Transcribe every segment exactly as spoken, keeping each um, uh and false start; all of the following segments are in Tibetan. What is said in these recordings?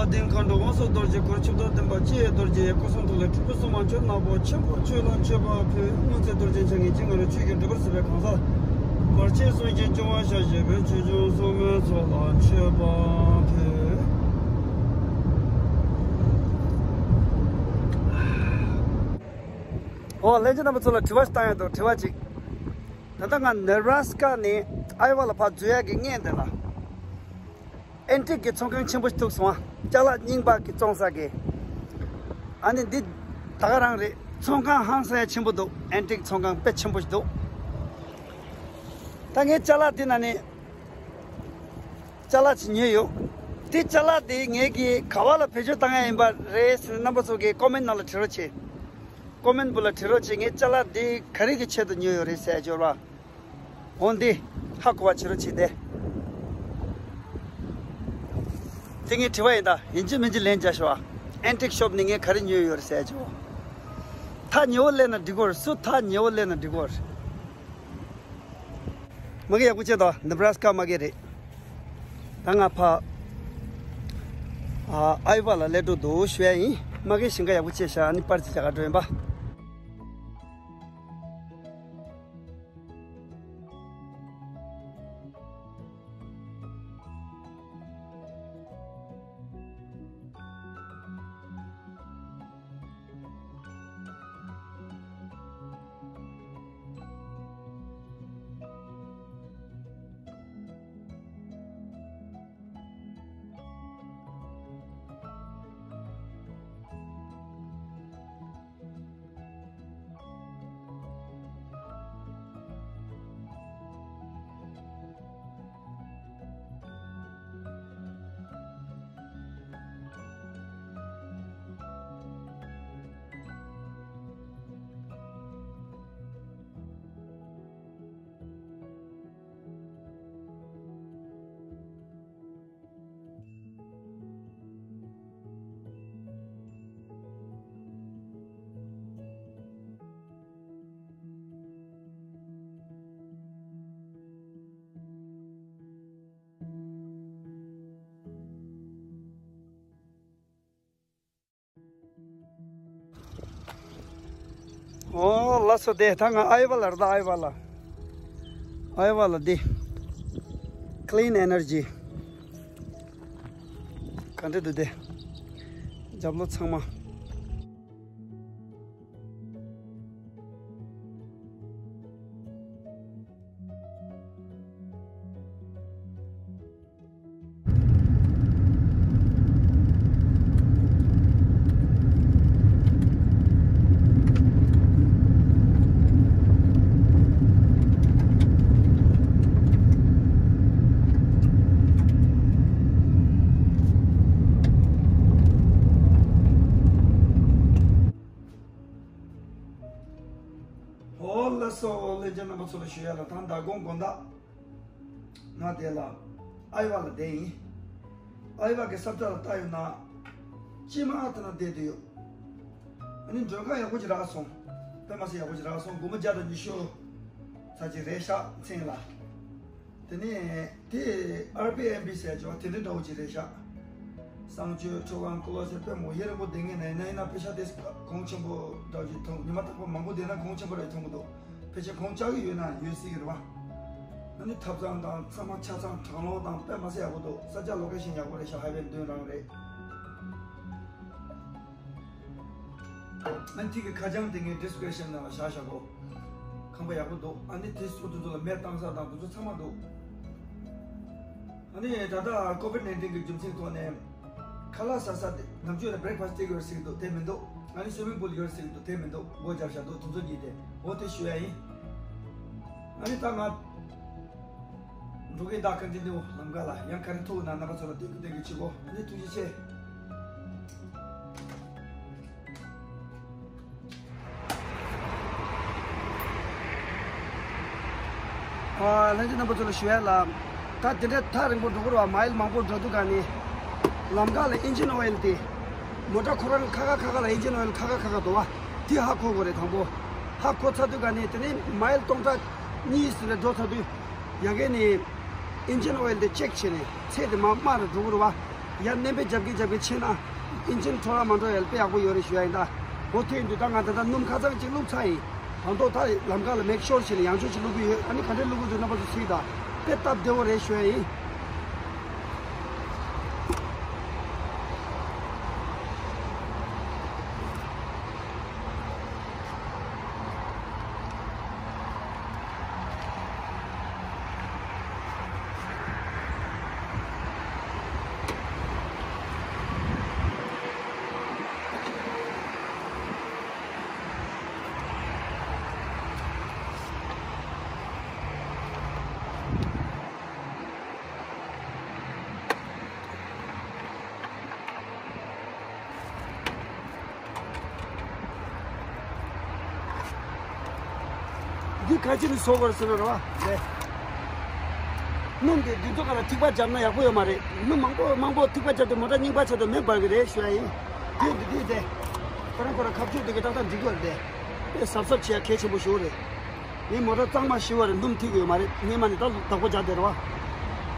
ལྡན་མཁའ་འགྲོ་དབང་སོགས་རྡོ་རྗེ་འཁོར། ཆིབས་རྟ་བརྟན་པ་སྤྱི་ཡི་རྡོ་རྗེ་ཡི། སྐུ་གསུང་ཐུགས་ལ་སྤྲུལ་སྐུ་སྲུང་མ་མཆོད། ནག་པོ་ཆེན་པོ་ཁྱོད་ལ་མཆོད་པ་ཕུལ། སྔོན་ཚེ་རྡོ་རྗེ་འཆང་གི་སྤྱན་སྔར་ཆོས་ཀྱི་སྒྲུབ་པར་གཟིགས་པའི་གང་ཟག་བར་ཆད་སྲུང་ཞིང་སྐྱོང་བར་ཞལ་བཞེས་པའི་ཆོས་སྐྱོང་སྲུང་མའི་ཚོགས་ལ་མཆོད་པ་ཕུལ། ཨོ་ལྷན་རྒྱས་རྣམ་པ་ཚོ་ལ་དྲི་བ་ཞིག་བཏང་ཡ་འདུག་དྲི་བ་གཅིག་ད་ལྟ་ང་ནེ་བྷ་ར་སི་ཀ་ནས་ཨའི་ཝ་ལ་ཕར་འཛུལ་ཡག་གི་སྔོན་དེ་ལ། ཨེན་ཊིག་གི་ཚོང་ཁང་ཆེན་པོ་ཞིག་ཐུག་སོང་ཨ། ཅ་ལག་རྙིང་པ་གི་བཙོང་ས་གི། ཨ་ནི་འདི་ད་ག་རང་རེད། ཚོང་ཁང་ཧང་སང་ཡ་ཆེན་པོ་འདུག་ཨེན་ཊིག་ཚོང་ཁང་དཔེ་ཆེན་པོ་ཞིག་འདུག་ད་ངས་ཅ་ལག་འདི་ནང་ནས་ཅ་ལག་ཅིག་ཉོས་ཡོད། དེ་ཅ་ལག་དེ་ངས་ཀྱི་ག་བ་ལ་བེད་སྤྱོད་བཏང་ཡ་ཡིན་པ་རེད་ཟེར་ན། རྣམ་པ་ཚོ་གི་ཀོ་མེན་ནང་ལ་བྲིས་རོགས་བྱེད། ཀོ་མེན་བུ་ལ་བྲིས་རོགས་བྱེད། ངས་ཅ་ལག་འདི་ག་རེ་གི་ཆེད་དུ་ཉོས་ཡོད་རེད་ཟེར་ཡ་འབྱོར་བ། འོན་ཏེ་ཧ་གོ་བ་བྱེད་རོགས་བྱེད་དེ། དེ་ངའི་དྲི་བ་ཡིན་ད། ཡིན་གཅིག་མིན་གཅིག་ལན་རྒྱག་ཤོག་ཨ། ཨེན་ཊིག་ཤོབ་ནས་ངས་ག་རེ་ཉོས་ཡོད་རེད་ཟེར་ཡ་ཅིག་འོ། ད་ཉེ་བོ་ལེན་ན་འགྲིག་གོ་རེད། སུ་ད་ཉེ་བོ་ལེན་ན་འགྲིག་གོ་རེད། མ་གི་ཡག་པོ་བྱས་ད། ནེ་བྷ་ར་སི་ཀ་མ་གི་རེད། ད་ང་ཕ་ཨ་ཨའི་ཝ་ལ་སླེབས་འགྲོ་འདུག་ཞུ་ཡ་ཡིན། མ་གི་ཞིང་ཁ་ཡག་པོ་བྱས་ཤག་ཨ་ནི་པར་ཅིག་རྒྱག་ག་འགྲོ་ཡིན་པ། ཨོ་ལགས་སོ། དེ་ད་ང་ཨའི་ཝ་ལ་རེད་ད། ཨའི་ཝ་ལ། ཨའི་ཝ་ལ་དེ། Clean Energy ག་འདྲ་འདུག་དེ། རྒྱབ་ལོགས་ཚང་མ། ཨོ་ལགས་སོ། ལྷན་རྒྱས་རྣམ་པ་ཚོ་ལ་ཞུ་ཡ་ལ། ད་མདང་དགོང་དགོང་དག་ང་དེ་ལ་ཨའི་ཝ་ལ་བསྡད་ཡིན། ཨའི་ཝ་གི་ས་ཆ་ལ་ལྟ་ཡོང་ན་སྐྱེས་མ་ཨ་ཐ་ན་བསྡད་དུ་ཡོད། ཨ་ནི་མགྲོན་ཁང་ཡག་པོ་ཅིག་རག་སོང་། དཔེ་མ་སྲིད་ཡག་པོ་ཅིག་རག་སོང་། སྒོར་མོ་བརྒྱ་དང་ཉི་ཤུ་ཙམ་ཅིག་རེད་ཤག་མཚན་ལ། དེ་ནས་དེ་ཨར་བི་ཨེན་བི་ཟེར་ཅོ་དེ་འདྲ་འདྲ་བོ་ཅིག་རེད་ཤག་གསང་སྤྱོད་ཁྲོ་ཁང་ཀོ་ལོ་སེ་དཔེ་མོ་ཡེ་རིང་པོ་བསྡད་ངེས་ན་ཡིན་ན་ཡིན་ན་པེ་ཤ་དེ་གོང་ཆེན་པོ་འདྲ་བོ་ཅིག་མཐོང་། ཉི་མ་རྟག་པར་མང་པོ་བསྡད་ན་གོང་ཆེན་པོ་རེད་མཐོང་གི་འདུག་ཕལ་ཆེར་གོང་ཆག་གི་ཡོད་ན་ཡོད་སྲིད་ཀྱི་རེད་བ། ཨ་ནི་ཐབ་ཚང་དང་ཚང་མ་ཆ་ཚང་གྲང་གློག་དང་དཔེ་མ་སྲིད་ཡག་པོ་འདུག་ས་ཆ་ལོ་ཀེ་ཤན་ཡག་པོ་རེད་ཤག་ཧའི་ཝེ་མདུན་རང་རེད། ཨ་ནི་དེ་གི་ཁ་བྱང་དེ་ངའི་ཌི་སི་ཀི་རིབ་ཤན་ནང་ལ་བཞག་བཞག་གོ་ཁང་པ་ཡག་པོ་འདུག་ཨ་ནི་དེ་སོགས་དེ་ཚོ་ལ་མེ་བཏང་ས་དང་དེ་ཚོ་ཚང་མ་འདུག་ཨ་ནི་ད་ལྟ་ཀོ་ཝིཌ་ནའིན་ཊིན་གི་རྒྱུ་མཚན་ཐོག་ནས་ཁ་ལག་ཟ་ས་དེ་ནམ་རྒྱུན་ལ་བྷེ་རེག་ཕ་སི་ཊི་སྟེག་ཡོད་ཟེར་གི་འདུག་དེ་མི་འདུག་ཨ་ནི་སུའི་མིང་པུལ་ཡོད་ཟེར་གི་འདུག་དེ་མི་འདུག་སྒོ་རྒྱབ་བཞག་འདུག་དེ་ཚོ་གཉིས་དེ་འོ་དེ་ཞུ་ཡ་ཡིན། ཨ་ནི་ད་ང་འགྲོ་གི་ད་ཀོན་ཊི་ནིའུ་ལམ་ཁ་ལ། ཡང་ག་རེ་ཐུག་ན་རྣམ་པ་ཚོ་ལ་སྟོན་གི་སྟོན་གི་བྱེད་གོ་ཨ་ནི་ཐུགས་རྗེ་ཆེ། ཨ། ལྷན་རྒྱས་རྣམ་པ་ཚོ་ལ་ཞུ་ཡ་ལ། ད་དེ་འདྲའི་ཐག་རིང་པོ་འགྲོ་དགོས་རེད་བ། མའིལ་མང་པོ་འགྲོ་དུས་ག་ནི་ལམ་ཁ་ལ་ཨིན་ཇིན་ཨོ་ཡིལ་དེ། མོ་ཊ་ཁོ་རང་ཁ་ཁ་ཁ་ཁ་ལ་ཨིན་ཇིན་ཨོ་ཡིལ་ཁ་ཁ་ཁ་ཁ་འདུག་བ། དེ་ཧ་གོ་དགོས་རེད་དང་པོ། ཧ་གོ་ཚར་དུས་ག་ནི་དེ་ནས་མའིལ་སྟོང་ཕྲག་གཉིས་ཙམ་རེ་འགྲོ་ཚར་དུས། ཡ་གི་ནི་ཨིན་ཇིན་ཨོ་ཡིལ་དེ་ཅེག་བྱས་ནས་ཚད་དེ་མར་དམའ་རུ་འགྲོ་དགོས་རེད་བ། ཡར་མནན་པས་རྒྱབ་ཀྱི་རྒྱབ་ཀྱི་ཕྱིན་ན་ཨིན་ཇིན་འཕྲོ་བརླག་མ་འགྲོ་ཡ་དཔེ་ཡག་པོ་ཡོད་རེད་ཞུ་ཡ་ཡིན་ད། འོ་དེ་ཡིན་དུས་ད་ང་ད་ལྟ་སྣུམ་ཁ་ཚང་གཅིག་བླུགས་ཚར་ཡིན། ད་མདོ་ད་ལམ་ཁ་ལ་མེག་ཤོར་བྱས་ནས་ཡང་ཆོག་ཅིག་བླུག་གི་ཡོད། ཨ་ནི་ག་འདྲས་བླུག་གི་འདུག་རྣམ་པ་ཚོ་གཟིགས་དང་། དཔེ་སྟབས་བདེ་བོ་རེད་ཞུ་ཡ་ཡིན། འདི་ག་ཅི་ནས་བཟོ་དགོས་ཟེར་ན་རེད་བ། རེད། སྣུམ་དེ་འདི་ཚོ་ག་ལ་ཐིགས་པ་བརྒྱབ་ན་ཡག་པོ་ཡོད་མ་རེད། སྣུམ་མང་པོ་མང་པོ་ཐིགས་པ་བརྒྱབ་སྟེ་མོ་ཊ་རྙིང་པ་ཆགས་དུས་མེ་འབར་གི་རེད་ཞུ་ཡ་ཡིན། དེ་འདི་དེ་དེ། ཁོ་རང་ཁོ་རང་ཁ་ཕྱོགས་དེ་གི་ཏག་ཏག་འགྲིག་གི་རེད་དེ། དཔེ་གཟབ་གཟབ་བྱེད་ཡ་གལ་ཆེན་པོ་ཞིག་རེད། ངའི་མོ་ཊ་གཙང་མ་ཞེ་པོ་རེད། སྣུམ་ཐིགས་ཡོད་མ་རེད། སྔས་མ་ནས་ད་བདག་པོ་རྒྱག་བསྡད་རེད་བ།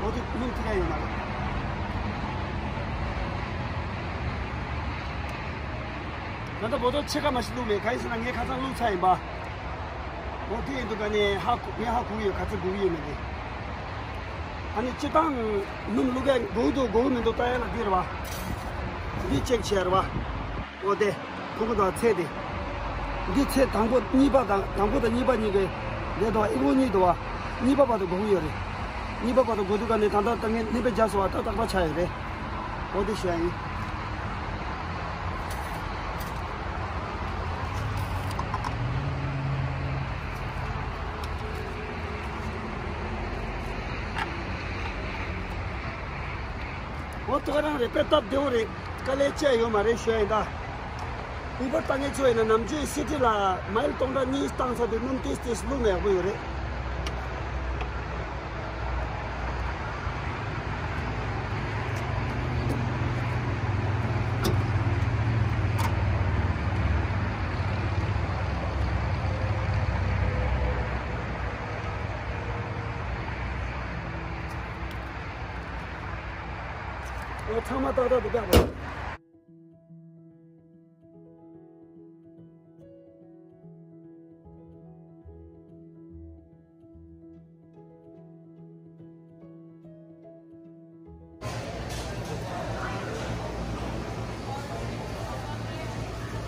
འོ་དེ་སྣུམ་ཐིགས་ཡ་ཡོད་མ་རེད། ད་ལྟ་འབོ་ཏོ་ཕྱེད་ཀ་མ་ཞིག་བླུགས་མེད། གང་ཡིན་ཟེར་ན་ངས་ཁ་སང་བླུགས་ཚར་ཡིན་པ། འོ་དེ་ཡིན་དུས་ཀ་ནས་ཧ་གོ་ངས་ཧ་གོ་གི་ཡོད། ག་ཚོད་དགོས་ཀྱི་ཡོད་མེད་དེ། ཨ་ནི་སྤྱིར་བཏང་སྣུམ་བླུགས་ཡ་དགོས་འདུག་དགོས་མི་འདུག་ལྟ་ཡ་ལ་འདི་རེད་བ། འདི་ཅེག་བྱས་རེད་བ། འོ་དེ། ཕྲུ་གུ་དང་ཚེ་དེ། འདི་ཚེ་དང་པོ་གཉིས་པ་དང་དང་པོ་དང་གཉིས་པ་གཉིས་ཀའི། འདི་དང་ཨི་ཁུང་གཉིས་འདུག་བ། གཉིས་པ་བར་དུ་སྒུག་གི་ཡོད་རེད། གཉིས་པ་བར་དུ་སྒུག་དུས་ག་ནས་ད་ལྟ་ད་ངས་སྣོན་པ་རྒྱག་སོང་བ། ད་ཏག་ཏག་ཆགས་ཡོད་རེད། འོ་དེ་ཞུ་ཡ་ཡིན། འོ་དེ་ག་རང་རེད། དཔེ་སྟབས་བདེ་བོ་རེད། དཀའ་ལས་ཆེ་ཡོད་མ་རེད་ཞུ་ཡ་ཡིན་ད། ཨུ་བར་བཏང་མཁན་ཚོ་ཡིན་ན་ནམ་རྒྱུན་སི་ཊི་ལ་མའིལ་སྟོང་ཕྲག་གཉིས་བཏང་ཚར་དུས་སྣུམ་ཏིས་ཏིས་བླུགས་ན་ཡག་པོ་ཡོད་རེད། འོ་ཚང་མ་ཏག་ཏག་ཏུ་བཀག་པ་རེད།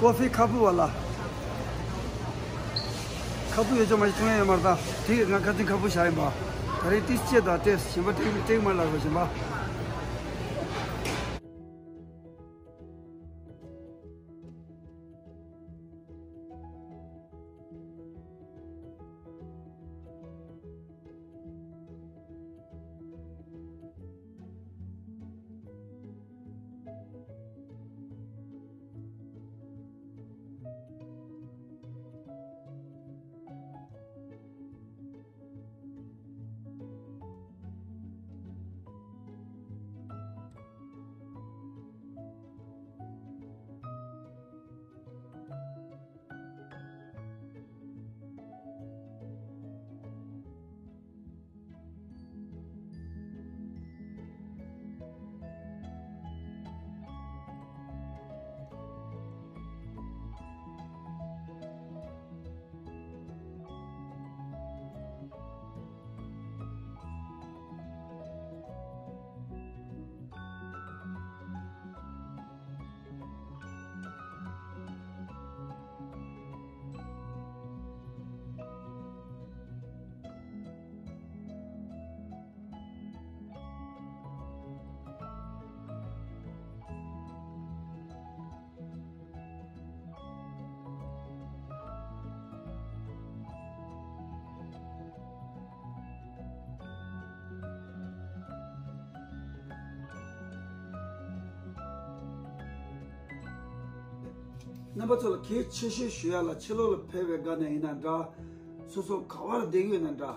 ཀོ་ཧྥི་ཁ་བུ་བ་ལ། ཁ་བུ་ཡོད་ཅོག་མ་ཞིག་འཐུང་ཡ་ཡོད་མ་རེད་ད། དེ་ང་ཁ་ཚིག་ཁ་བུ་བཞག་ཡིན་པ། ད་རེས་ཏིས་ཅེ་དང་ཏེས་ཞིམ་པ་ཏིག་ཏིག་མ་ལ་རོ་ཞིམ་པ། རྣམ་པ་ཚོ་ལ་གལ་ཆེ་ཤོས་ཞུ་ཡ་ལ། ཕྱི་ལོགས་ལ་ཕེབས་པའི་སྒང་ནས་ཡིན་ན་འདྲ། སོ་སོ་ག་བར་བསྡད་ཡོད་ན་འདྲ།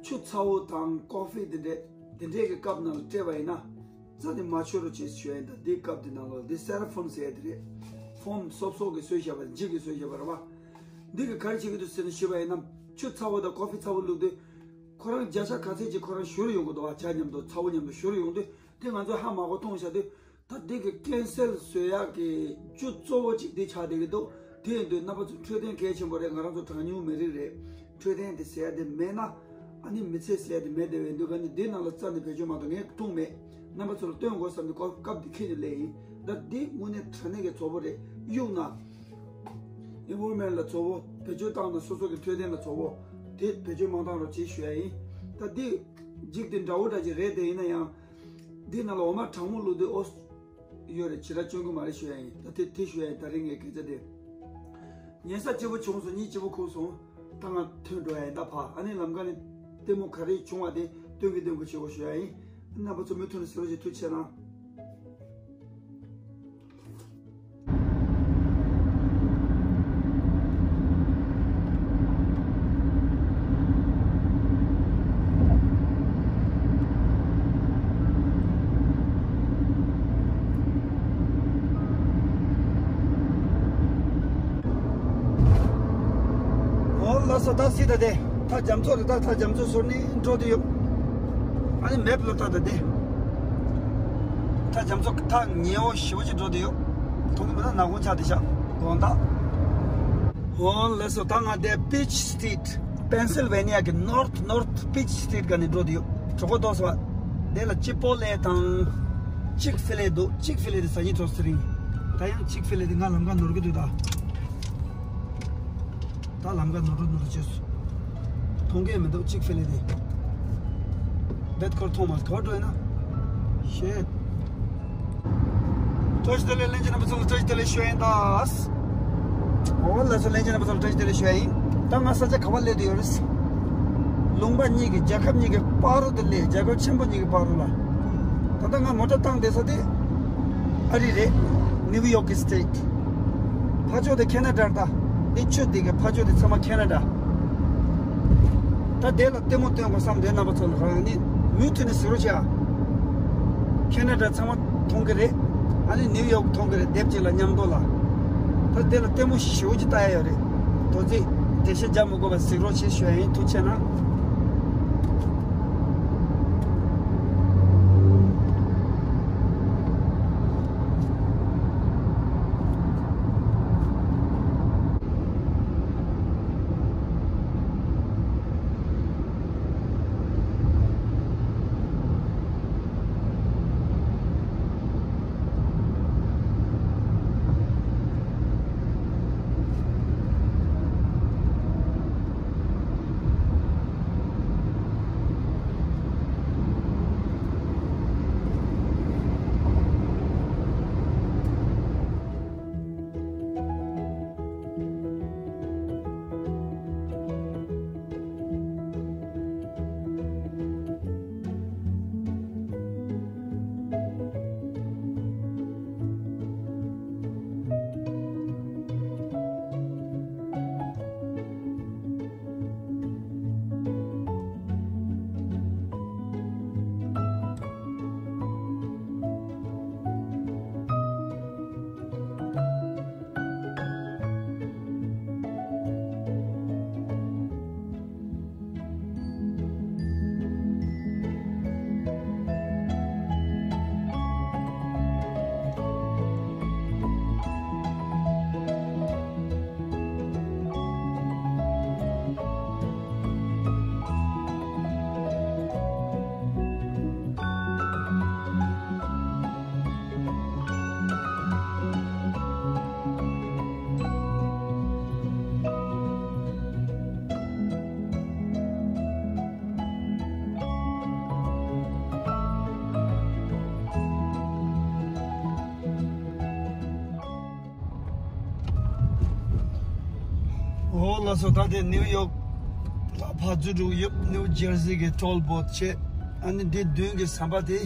ཆུ་ཚ་བོ་དང་ཀོ་ཧྥི་དེ་འདྲས་དེ་འདྲས་ཀྱི་ཀབ་ནང་ལ་སྤྲད་པ་ཡིན་ན། རྩ་ནས་མ་མཆོད་རོགས་བྱེད་ཞུ་ཡ་ཡིན། ད་འདི་ཀབ་འདི་ནང་ལོགས་འདི་སེ་ར་ཕོམ་ཟེར་ཡ་དེ་རེད། ཕོམ་སོབ་སོབ་ཀྱི་བཟོས་བཞག་པ་རེད། འདི་གི་ག་རེ་བྱེད་ཀྱི་འདུག་ཟེར་ནས་ཞུས་པ་ཡིན་ན། ཆུ་ཚ་བོ་དང་ཀོ་ཧྥི་ཚ་བོ་བླུགས་དུས། ཁོ་རང་བརྒྱ་ཆ་ག་ཚད་ཅིག་ཁོ་རང་བཞུར་ཡོང་གི་འདུག་བ། ཇ་མཉམ་དུ་ཚ་བོ་མཉམ་དུ་བཞུར་ཡོང་དུས། དེ་ང་ཚོས་ཧ་མ་གོ་མཐོང་བྱ་དུས། ད་འདི་གི་ཀན་སེལ་བཟོ་ཡག་གི་རྒྱུ་གཙོ་བོ་གཅིག་འདི་ཆགས་བསྡད་ཀྱི་འདུག་དེ་ཡིན་དུས་རྣམ་པ་ཚོ་འཕྲོད་བསྟེན་གལ་ཆེན་པོ་རེད། ང་རང་ཚོ་གྲངས་ཉུང་མི་རིགས་རེད། འཕྲོད་བསྟེན་དེ་ཟེར་ཡ་དེ་མེད་ན། ཨ་ནི་མི་ཚེ་ཟེར་ཡ་དེ་མེད་བསྡད་པའི་འདུག་ག་ནི་འདི་ནང་ལ་རྩ་ནས་བེད་སྤྱོད་མ་གཏོང་། ངས་མཐོང་མེད། རྣམ་པ་ཚོ་ལ་སྟོན་དགོས་བསམ་ནས་སྐབས་སྐབས་འདི་ཁྱེད་ཀྱི་ལས་ཡིན། ད་འདི་དངོས་གནས་དྲང་གནས་ཀྱི་བཙོག་པོ་རེད། གཡུག་ན་ཨེན་བའི་རོན་མེན་ཊི་ལ་བཙོག་པོ། བེད་སྤྱོད་བཏང་ན་སོ་སོ་གི་འཕྲོད་བསྟེན་ལ་བཙོག་པོ། དེ་བེད་སྤྱོད་མ་བཏང་རོགས་བྱེད་ཞུ་ཡ་ཡིན། ད་འདི་འཇིག་དེ་འདྲ་བོ་འདྲ་ཅིག་རེད། དེ་ཡིན་ན་ཡང་འདི་ནང་ལ་འོ་མ་གྲང་མོ་བླུགས་དུས་ཨོ་ཡོད་རེད། ཇི་ལྟར་སྐྱོན་གི་མ་རེད་ཞུ་ཡ་ཡིན། ད་དེ་དེ་ཞུ་ཡ་ཡིན། ད་རིང་ངའི་སྐད་ཆ་དེ། ཉལ་ས་སྐྱིད་པོ་བྱུང་སོང་། གཉིད་སྐྱིད་པོ་ཁུག་སོང་། ད་ང་ཐོན་འགྲོ་ཡ་ཡིན། ད་ཕ་ཨ་ནི་ལམ་ཁ་ནས་ལྟད་མོ་ག་རེ་བྱུང་བ་དེ་སྟོན་གི་སྟོན་གི་བྱེད་དགོས་ཞུ་ཡ་ཡིན། རྣམ་པ་ཚོ་མུ་མཐུད་ནས་གཟིགས་རོགས་བྱེད། ཐུགས་རྗེ་གནང་། འོ་ལགས་སོ། ད་སྲིད་ད་དེ་ཐག་རྒྱ་མཚོ་རེད། ད་ཐག་རྒྱ་མཚོ་ཟུར་ནས་འགྲོ་དུས་ཡོད། ཨ་ནི་མེབ་ལ་ལྟ་ད་དེ་ཐག་རྒྱ་མཚོ་ཐག་ཉེ་བོ་ཞེ་པོ་ཅིག་འགྲོ་དུས་ཡོད། མཐོང་གི་མེད་ན་ནག་ཁུང་ཆགས་བསྡད་ཤག་དགོང་དག་འོ་ལགས་སོ། ད་ང་དེ་པིཆ་སི་ཊི་རི་ཊི། པེན་སིལ་ཝེ་ནི་ཡ་གི་ནོར་ཐི་ནོར་ཐི་པིཆ་སི་ཊི་རི་ཊི་ག་ནས་འགྲོ་དུས་ཡོད། གྲོད་ཁོག་ལྟོགས་སོང་བ། དེ་ལ་ཅི་པོ་ལེ་དང་ཅིག་ཧྥི་ལེ་འདུག་ཅིག་ཧྥི་ལེ་དེ་ཟ་སྙིང་བྲོ་སི་རིང་། ད་ཡང་ཅིག་ཧྥི་ལེ་དེ་ང་ལམ་ཁ་ནོར་གི་འདུག་ད་ད་ལམ་ཁ་ནོར་འགྲོ་ནོར་བྱས་སོང་། མཐོང་གི་མི་འདུག་ཅིག་ཧྥི་ལེ་དེ། བེད་ཁོར་མཐོང་མ་ག་བ་འགྲོ་ཡིན་ན། ཤེད། བཀྲ་ཤིས་བདེ་ལེགས། ལྷན་རྒྱས་རྣམ་པ་ཚོ་ལ་བཀྲ་ཤིས་བདེ་ལེགས་ཞུ་ཡིན་ད། འོ་ལགས་སོ། ལྷན་རྒྱས་རྣམ་པ་ཚོ་ལ་བཀྲ་ཤིས་བདེ་ལེགས་ཞུ་ཡིན། ད་ང་ས་ཆ་ག་པར་སླེབས་བསྡད་ཡོད་རེད། ལུང་པ་གཉིས་ཀྱི་རྒྱལ་ཁབ་གཉིས་ཀྱི་བར་དུ་སླེབས། རྒྱལ་ཁབ་ཆེན་པོ་གཉིས་ཀྱི་བར་དུ་ལ། ད་ལྟ་ང་མོ་ཊ་བཏང་བསྡད་ས་དེ་ཨ་རི་རེད། ནིའུ་ཡོག་གི་སི་ཊེ་ཊི། ཕར་ཕྱོགས་དེ་ཁེ་ན་ཌ་རེད། ད་འདི་ཆུ་འདི་གི་ཕར་ཕྱོགས་དེ་ཚང་མ་ཁེ་ན་ཌ། ད་དེ་ལ་ལྟད་མོ་སྟོན་དགོས་བསམ་དེ་རྣམ་པ་ཚོ་ལ་རང་ནི་མུ་མཐུད་ནས་གཟིགས་རོགས་བྱེད་ཨ། ཁེ་ན་ཌ་ཚང་མ་མཐོང་གི་རེད། ཨ་ནི་ནིའུ་ཡོག་མཐོང་གི་རེད། དེབ་ཅིག་ལ་མཉམ་དུ་ལ། ད་དེ་ལ་ལྟད་མོ་ཞེ་པོ་ཅིག་ལྟ་ཡ་ཡོད་རེད། དོ་ཚིག་འགྲེལ་བཤད་རྒྱག་མི་དགོས་པ་གཟིགས་རོགས་བྱེད་ཞུ་ཡ་ཡིན། ཐུགས་རྗེ་གནང་། འོ་ལགས་སོ། ད་དེ་ནིའུ་ཡོག་ལ་ཕར་འཛུལ་འགྲོ་གི་ཡོད། ནིའུ་ཇར་སི་གི་ཊོལ་བྷོ་ཐ་བྱས། ཨ་ནི་འདི་མདུན་གྱི་ཟམ་པ་དེ་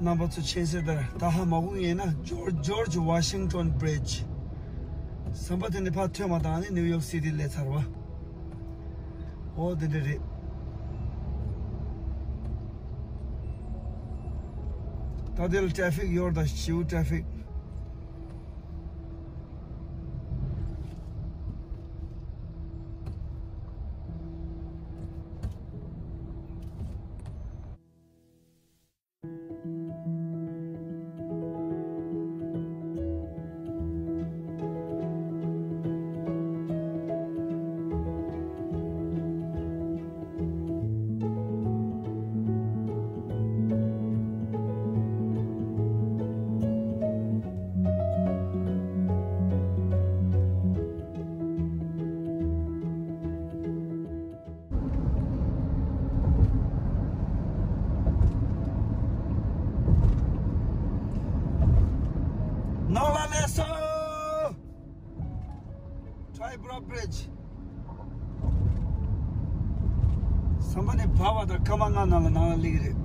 རྣམ་པ་ཚོ་མཁྱེན་གསལ་ལྟར། ད་ཧ་མ་གོ་ཡིན་ན་ཇོར་ཇོར་ཇི་ཝ་ཤིང་ཊོན་བྷི་རི་ཇི། ཟམ་པ་དེ་ནས་ཕར་ཐོན་མ་ཐག་ནི་ནིའུ་ཡོག་སི་ཊི་སླེབས་ཚར་བ། འོ་དེ་འདྲ་རེད། ད་དེ་ལ་ཊེ་ཕིག་ཡོད་རེད། ད་ཞེ་པོ་ཊེ་ཕིག། Baibra Bridge. ཟམ་པ་ནས་བབས་པ་དང་སྐར་མ་ལྔ་ནང་ལ་ནང་ལ་སླེབས་ཀྱི་རེད།